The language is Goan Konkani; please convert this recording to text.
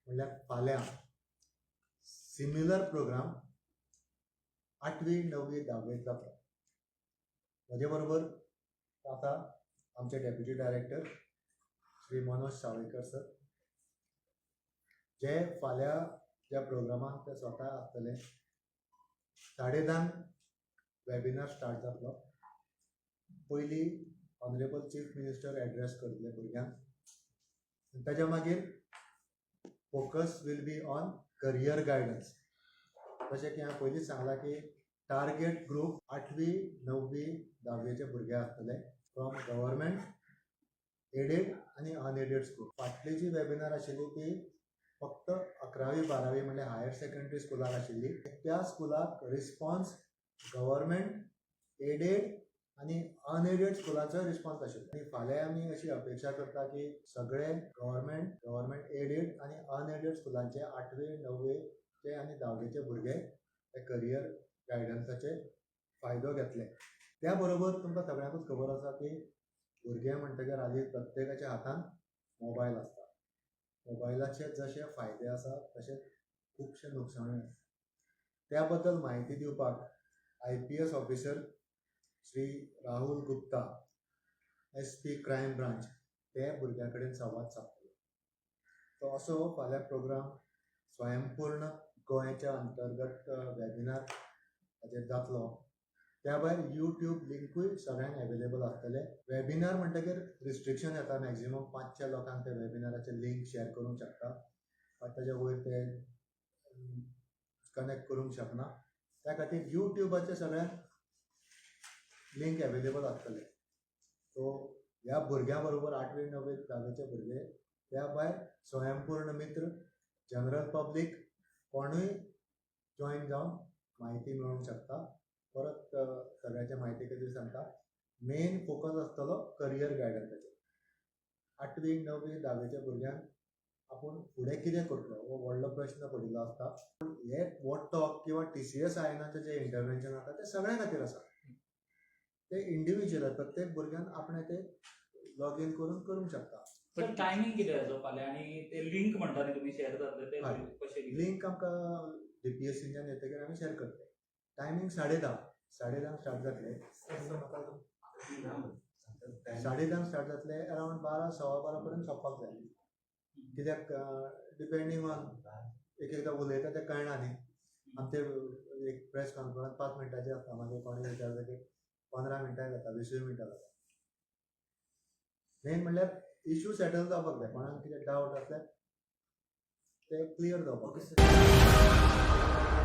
म्हणल्यार फाल्यां सिमिलर प्रोग्राम आठवी, णवी, धावेक जातलो. म्हजे बरोबर आतां आमचे deputy director Shri Manoj Savaikar sir, जे फाल्यां ज्या प्रोग्रामाक ते स्वता आसतले. 10:30 वेबिनार स्टार्ट जातलो. पयलीं ऑनरेबल चीफ मिनिस्टर एड्रेस करतले भुरग्यांक आनी ताच्या मागीर focus will be on career guidance. जशें की हांवें पयलींच सांगलां की टार्गेट ग्रूप आठवी, णव्वी, धावेचे भुरगे आसतले फ्रॉम गव्हर्मेंट एडेड आनी अनएडेड स्कूल. फाटली जी वेबिनार आशिल्ली ती फक्त 11वी, 12वी म्हणल्यार हायर सेकंडरी स्कुलाक आशिल्ली. त्या स्कुलाक रिस्पॉन्स गव्हर्मेंट एडेड आनी अनएडेड स्कुलाचोय रिस्पॉन्स आशिल्लो आनी फाल्यां आमी अशी अपेक्षा करता की सगळे गव्हर्मेंट, गव्हर्मेंट एडेड आनी अनएडेड स्कुलांचे आठवे, णव्वेचे आनी धावेचे भुरगे ते करियर गायडन्साचे फायदो घेतले. त्या बरोबर तुमकां सगळ्यांकूच खबर आसा की भुरगे म्हणटकीर हालीं प्रत्येकाच्या हातान मोबायल आसता. मोबायलाचे जशे फायदे आसा तशें खुबशे नुकसाणूय आसा. त्या बद्दल म्हायती दिवपाक IPS officer Shri Rahul Gupta, SP crime branch, ते भुरग्यां कडेन संवाद सादतले. तो असो फाल्यां प्रोग्राम स्वयंपूर्ण गोंयच्या अंतर्गत वेबिनार हाचेर जातलो. त्या भायर युट्यूब लिंकूय सगळ्यांक एवेलेबल आसतले. वेबिनार म्हणटकीर रिस्ट्रिक्शन येता. मॅक्झिमम 500 लोकांक ते वेबिनाराचे लिंक शेअर करूंक शकता, ताच्या वयर ते कनेक्ट करूंक शकना. त्या खातीर युट्यूबाचे सगळ्यांक लिंक एवेलेबल आसतले. सो ह्या भुरग्यां बरोबर आठवी, णवी, धावेचे भुरगे, त्या भायर स्वयंपूर्ण मित्र, जनरल पब्लीक कोणूय जॉयन जावन म्हायती मेळोवंक शकता. परत सगळ्याच्या म्हायती खातीर सांगता, मेन फोकस आसतलो करियर गायडन्साचेर. आठवी, णवी, धावेच्या भुरग्यांक आपूण फुडें कितें करतलो हो व्हडलो प्रश्न पडिल्लो आसता. पूण हे वॉटॉक किंवा टीसीएस आयनाचें जें इंटरवेन्शन आसा तें सगळ्यां खातीर आसा. ते इंडिविज्युअल प्रत्येक भुरग्यान आपणें ते लॉग इन करून करूंक शकता. सर, टायमिंग कितें आसा फाल्यां आनी ते लिंक म्हणटा न्ही तुमी शेअर जातले ते कशें कितें? लिंक आमकां डीपीएससीच्यान येतकीर आमी शेअर करतले. टायमींग 10:30, 10:30 स्टार्ट जातले. 10:30 स्टार्ट जातले, अरावंड 12, 12:15 पर्यंत सोंपपाक जाय. कित्याक डिपेंडींग ऑन एक एकदां उलयता तें कळना न्ही. आमचे एक प्रेस कॉन्फरन्स 5 मिनटाची आसता, मागीर कोणूय विचारता की 15 मिनटां जाता, 20 मिनटां जाता. मेन म्हणल्यार इशू सेटल जावपाक जाय. कोणाक कितें डावट आसल्यार ते क्लियर जावपाक जाय.